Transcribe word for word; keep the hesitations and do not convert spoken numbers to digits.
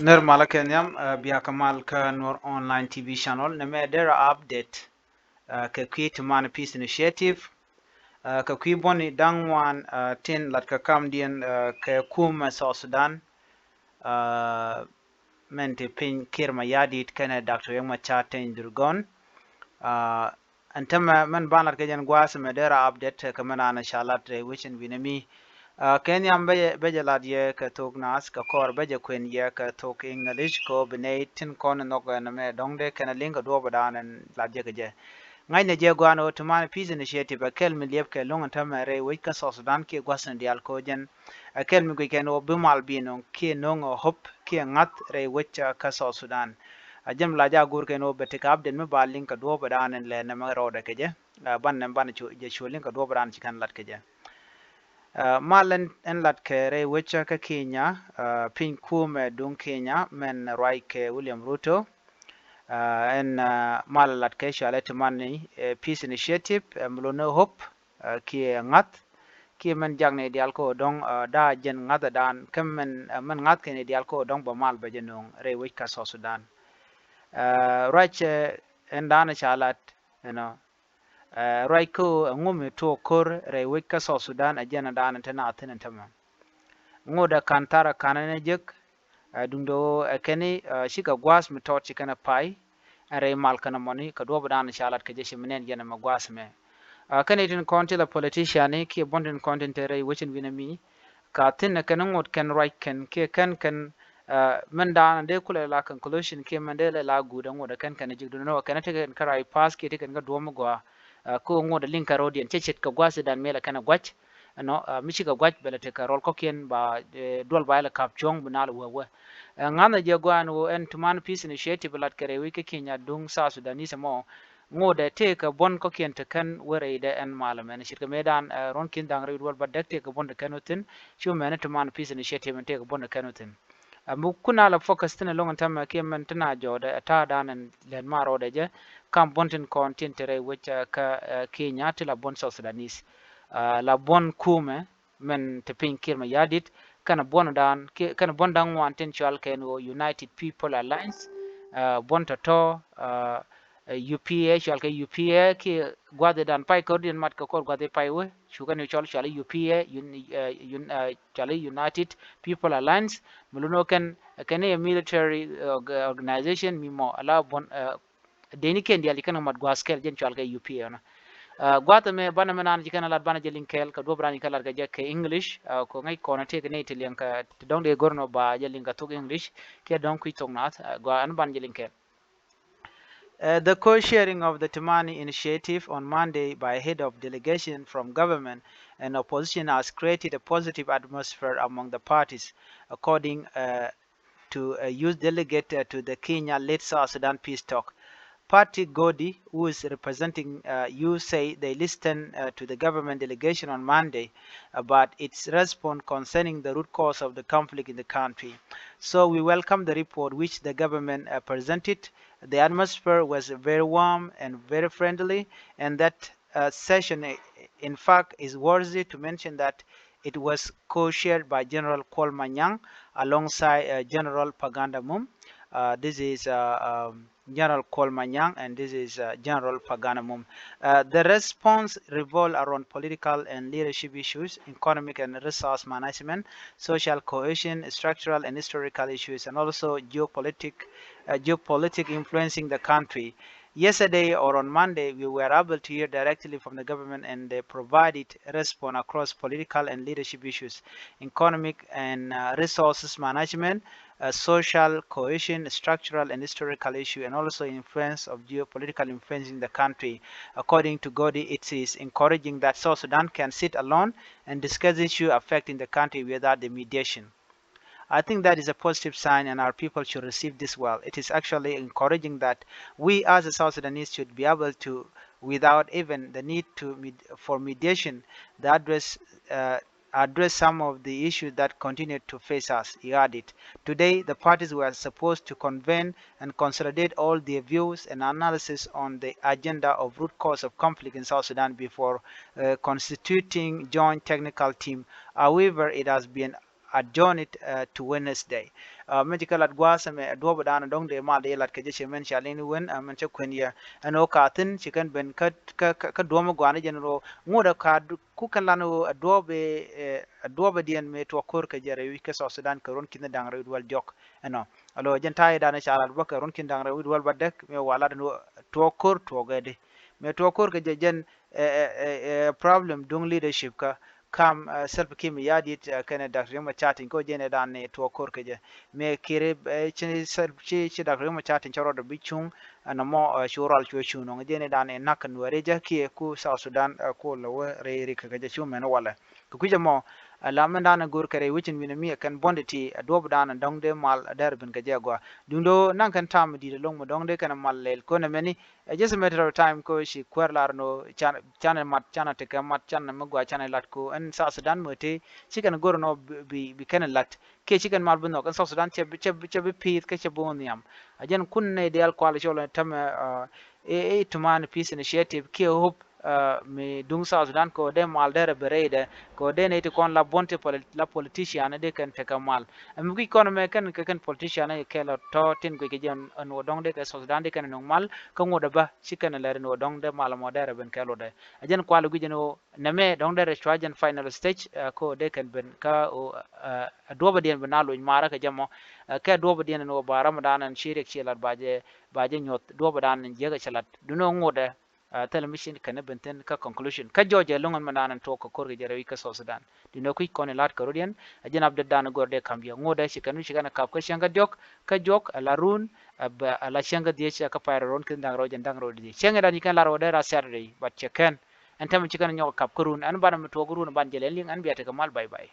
Nir malä kɛ nhiam, eh, bia kɛ mal kä Nuer Online T V channel. Nɛ mɛ dera update, eh, kɛ kui̱ ti man Peace Initiative, eh, kɛ kui̱ buɔni da̱ŋ ŋuan, eh, tin lat kɛ kamdiɛn, eh, kɛ kumɛ South Sudan, eh, mɛn ti piny Kiir Mayardit kɛnɛ Doctor Riek Machar Teny Dhurgon. Eh, Ɛn tämɛ mɛn ban lat kɛ jɛn gua̱a̱th mɛ dera update kɛ mɛn an ca lat rɛy wecin wi̱nɛ mi. Ah, kɛ nhiam bɛ jɛ, bɛ jɛ lat yɛ kɛ thok naath kɛ kɔr bɛ jɛ kuɛn yɛ kɛ thok English kɛ ɣöö bi nɛy tin kɔn in nhɔk ɛn mɛ dɔ̱ŋdɛ kɛn a liŋ kɛ duɔɔp dan ɛn lat jɛ kɛ jɛ. Ŋa̱cnɛ jɛ gua̱a̱n ɣöö ti man Peace Initiative ɛ kɛl mi liɛp kɛ lo̱ŋ ɛn tämɛ rɛy wec kä South Sudan kiɛ gua̱thni diaal kɛ ɣöö jɛn ɛ kɛl mi guic kɛn ɣöö bi mal bi nöŋ kiɛ nöŋ ɛ hope kiɛ ŋa̱th rɛy wec kä South Sudan. A jɛm la ja go̱o̱r kɛn ɣöö bɛ tekɛ update mi ba liŋ kɛ duɔ̱ɔ̱p ɛ dan ɛn lɛ nɛmɛ rɔɔdɛ kɛ jɛ. Ah, ban nɛm ban jɛ cu liŋ kɛ duɔ̱ɔ̱p ɛ dan ci kɛn lat kɛ jɛ. Ah, mal ɛn, ɛn lat kɛ rɛy wec kä Kenya, ah, piny kumɛ duŋ Kenya mɛn ruac kɛ William Ruto. Ah, ɛn, ah, mal lat kɛ cualɛ ti man ni, eh, Peace Initiative, eh, mi lot ni hope, ah, kiɛ ŋa̱th, kiɛ mɛn jak ni diaal kä ɣöö dɔ̱ŋ, ah, da jɛn ŋa̱th ɛ dan, kä mɛn, ah, mɛn ŋa̱th kɛ ni diaal kä ɣöö dɔ̱ŋ bɛ mal bɛ jɛ nöŋ rɛy wec kä South Sudan. Ah, ruac, eh, ɛn dan ca lat, you know, ah, ruac kä ɣöö ɛŋu mi tuɔɔk ko̱r rɛy wec kä South Sudan ɛ jɛn ɛ dan ɛn te naath thi̱n ɛn tämɛ. Ŋot ɛ ka̱n thar ɛ ka̱n ɛn ɛ jek, ah, duundɛ ɣöö ɛ kɛn i̱, ah, cikɛ gua̱a̱th mi tɔɔt ci kɛn ɛ pay, ɛn rɛy mal kɛn ɛmɔni kɛ duɔ̱ɔ̱p dan ca lat kɛ jɛ ci mi nɛn yɛn ɛmɛ gua̱a̱th ɛmɛ. Ah, kɛn i̱ tin kɔn ti la politician i̱ kiɛ buɔ̱n tin kɔn tin te rɛy wecin wi̱nɛ mi. Ka thi̱n ɛ kɛn ŋot kɛn ruac kɛn kiɛ kɛn kɛn, ah, mɛn dan dee kulɛ la conclusion kiɛ mɛn dee lɛ la guut ɛ ŋot ɛ kɛn kɛn ɛ jik duundɛ ɣöö kɛn ɛ tekɛ kɛn kä ruac path kiɛ tekɛ kɛn kä duɔ̱ɔ̱p mi gɔaa. Ah, kä ŋot ɛ liŋ kɛ ro̱diɛn cɛ ce̱tkɛ gua̱a̱th dan mëë lɛ kɛn ɛ gua̱c. Ɛnɔ, ah, mi cikɛ gua̱c bɛ lɛ tekɛ rɔl kɔ̱kiɛn ba, eh, duɔl ba ilɛ ka̱p cuɔ̱ŋ bi nal wee wee. Eh, ŋa̱n ɛ jɛ gua̱a̱n ɣöö ɛn ti man Peace Initiative lat kɛ rɛy wec kä Kenya duŋ South Sudanese ɛmɔ. Ŋot ɛ tëëkɛ buɔ̱n kɔ̱kiɛn te kɛn wä rɛydɛ ɛn mal ɛmɛn. Ce̱tkɛ mëë dan, eh, ruɔ̱n ki̱n da̱ŋ rɛy duɔl ba däk tëëkɛ buɔ̱n te kɛn wä thi̱n. Cu mɛn ti man Peace Initiative ɛn tëëkɛ buɔ̱n te kɛn wä thi̱n. Ɛ mi kun a la focus thi̱n ɛlɔ̱ŋ ɛn tämɛ kiɛ mɛn tin a jɔɔdɛ ɛ ta̱a̱ dan ɛn lɛt ma rɔɔdɛ jɛ. Kam buɔ̱n tin kɔn tin te rɛy wec, eh, kä, eh, Kenya ti la buɔ̱n South Sudanese. Ah, la buɔ̱n kumɛ mɛn te piny Kiir Mayardit kɛnɛ buɔ̱n dan, kɛnɛ buɔ̱n da̱ŋ ŋuan tin cual kɛn ɣöö United People Alliance, ah, buɔ̱n tɔ̱tɔ̱, ah, eh, U P A, cual kɛ U P A kiɛ gua̱dhi dan pay kɛ rɔ̱diɛn mat kɛ kɔr gua̱dhi pay wee, cu kɛn i̱ cɔl cual i̱ U P A, un-, eh, un-, eh, cual i̱ United People Alliance, mi lun ɣöö kɛn, kɛn i̱ military, eh, org-, organization mi mɔ ala buɔ̱n, eh, deni kɛn diaal ci kɛn kɛ mat gua̱a̱th kɛl jɛn cual kɛ U P A ɔnɔ. Ah, gua̱a̱th ɛmɛ banɛ mɛ naan ci kɛn ɛ lat banɛ jɛ liŋ kɛɛl kɛ duɔ̱p raan ci kɛn lat kɛ jɛ kɛ English, ah, kɛ ŋäc kɔn ɛ tëëk ni ti liɛŋ kɛ ti dɔ̱ŋ dee go̱r nɔ ba jɛ liŋ kɛ thok English, kiɛ dɔ̱ŋ kui̱ thok naath, ah, gɔaa ɛn banɛ jɛ liŋ kɛɛl. Uh, the co-sharing of the Timani initiative on Monday by head of delegation from government and opposition has created a positive atmosphere among the parties, according, uh, to a youth delegate, uh, to the Kenya-led South Sudan peace talk. Party Godi, who is representing, uh, you, say they listened, uh, to the government delegation on Monday about its response concerning the root cause of the conflict in the country. So we welcome the report which the government, uh, presented. The atmosphere was very warm and very friendly, and that, uh, session, uh, in fact, is worthy to mention that it was co-chaired by General Kuol Manyang alongside, uh, General Paganda Mum. Uh, this is, uh, um, General Kuol Manyang, and this is, uh, General Paganda Mum. Uh, the response revolved around political and leadership issues, economic and resource management, social cohesion, structural and historical issues, and also geopolitic, uh, geopolitic influencing the country. Yesterday or on Monday, we were able to hear directly from the government, and they provided response across political and leadership issues, economic and, uh, resources management, uh, social cohesion, structural and historical issue, and also influence of geopolitical influence in the country. According to Godi, it is encouraging that South Sudan can sit alone and discuss issues affecting the country without the mediation. I think that is a positive sign, and our people should receive this well. It is actually encouraging that we as a South Sudanese should be able to, without even the need to med-, for mediation, the address, uh, address some of the issues that continue to face us, he added. Today, the parties were supposed to convene and consolidate all their views and analysis on the agenda of root cause of conflict in South Sudan before, uh, constituting joint technical team. However, it has been adjourn it uh, to Wednesday. Uh, mɛ ci kɛ lat gua̱a̱th ɛmɛ ɛ duɔ̱ɔ̱p ɛ da̱a̱n ɛ dɔ̱ŋ dee mal dee lat kɛ jɛ cɛ mɛn ca liŋ ni wen, uh, mɛn cɛ kuɛn yɛ ɛn ɣöö ka̱thi̱n ci kɛn ben kä, kä, kä, kä duɔ̱ɔ̱p ɛ gua̱a̱n ɛ jɛn rɔ ŋot ɛ ka̱ ku kɛn lan ɣöö ɛ duɔ̱ɔ̱p ɛ, ɛ duɔ̱ɔ̱p ɛ diɛn mëë tuɔɔk ko̱r kɛ jɛ rɛy wi̱c kä South Sudan kɛ ruɔ̱n ki̱n da̱ŋ rɛy wi̱c dual diɔ̱k ɛnɔ. Alo, jɛn ta̱a̱ i̱ da̱a̱n ɛ ca lat bä kɛ ruɔ̱n ki̱n da̱ŋ rɛy wi̱c dual bädäk mëë wa lat ɛn ɣöö tuɔɔk ko̱r tuɔɔk ɛ di. Mëë tuɔɔk ko̱r kɛ jɛ jɛn ɛ, ɛ, ɛ, ɛ problem duŋ leadership kä kam, uh, Salva Kiir Mayardit, uh, kɛnɛ Doctor Riek Machar Teny kɔ jɛn ɛ dan ni tuɔɔk ko̱r kɛ jɛ. Mëë Kiir, uh, ci, ci, ci Doctor Riek Machar Teny cɛ rɔɔdɛ bi cuŋ, uh, nɔmɔ, uh, cu rɔal cuɛ cuŋ nɔŋ jɛn ɛ dan ni nak kɛ nuɛri jɛ kiɛ ku South Sudan, uh, ku lɛ wä rɛy rik kɛ jɛ cu mɛn walɛ. Kɛ kui̱cɛ mɔ, uh, la mɛn dan ni go̱r kɛ rɛy wecin wi̱n mi ɛ kɛn bɔndi ti, uh, duɔp dan ni dɔŋ dee mal, uh, dɛr bin kɛ jɛ gɔaa. Duŋ do̱ naŋ kɛn tam di̱t ɛlɔŋ mi dɔŋ dee kɛn mal lɛl kɔn ɛmɛni, Ɛ just a matter of time ko ci kuäär lar no can, can mat, can tekɛ mat, can mi gua, can lat ko ɛn South Sudan mɔ te ci kɛn gor no bi, bi, bi kɛn lat. Kiɛ ci kɛn mal bi nhɔk ɛn South Sudan cɛ bi, cɛ bi, cɛ bi pith kä cɛ bi wä nhiam. A jɛn kun nɛ dial kual cɔl tɛmɛ, uh, ɛ, ɛ tuman peace initiative kiɛ hope, uh, mi duŋ South Sudan ko dee mal dee rɛ bi rɛydɛ. Kɛ ɣöö dee nɛy ti kɔn la buɔ̱n ti poli-, la politician dee kɛn tekɛ mal. Ɛm kui̱c kɔn ɛmɛ kɛn kɛ kɛn politician ɛ kɛl ɔ tɔ̱ tin guic kɛ jɛ ɛn ɣöö dɔ̱ŋ dee kɛ South Sudan dee kɛn ɛ nöŋ mal kä ŋot ɛ bä ci kɛn ɛ lɛr ɛn ɣöö dɔ̱ŋ dee mal ɛmɔ dee rɛ ben kɛl ɔ dee. Ɛ jɛn kual ɛ guic ɛn ɣöö nɛmɛ dɔ̱ŋ dee rɛ cua jɛn final stage, ɛ, kä ɣöö dee kɛn ben kä ɣöö, ɛ, ɛ duɔ̱pä diɛn ben a loc marä kɛ jɛ mɔ. Ɛ, kɛ duɔ̱pä diɛn ɛn ɣöö ba ram dan ɛn ci riɛk ci lat ba jɛ, ba jɛ nyuɔ̱th duɔ̱pä dan ɛn jiäk ɛ cɛ lat. Duundɛ ŋot ɛ, ɛ, thilɛ mi ci kɛn ɛ ben thi̱n kä conclusion. Kä jɔɔc ɛ lo̱ŋ ɛn mɛ naan ɛn tuɔɔk kɛ ko̱r kɛ jɛ rɛy wi̱c kä South Sudan. Duundɛ kui̱c kɔn in la̱t kɛ rot yɛn, ɛ jɛn update dan in gör dee ka̱m yɛ. Ŋot ɛ ci kɛn wi̱c ci kɛn ɛ kap kä cäŋ kä diɔ̱k, kä juɔk, ɛ la run, ɛ bɛ, ɛ la cäŋ kä dhiec, ɛ kä pay rɔ run ki̱n da̱ŋ rɛw jɛn da̱ŋ rɛw dhiec. Cäŋ in dan ci kɛn lar wä dee ra Saturday, but cɛ kɛn. Ɛn täämɛ ci kɛn ɛ nyɔk ɛ kap kä run, ɛn banɛ mi tuɔɔk run, ban jɛ lɛn liŋ, ɛn bia tekɛ mal, bye bye.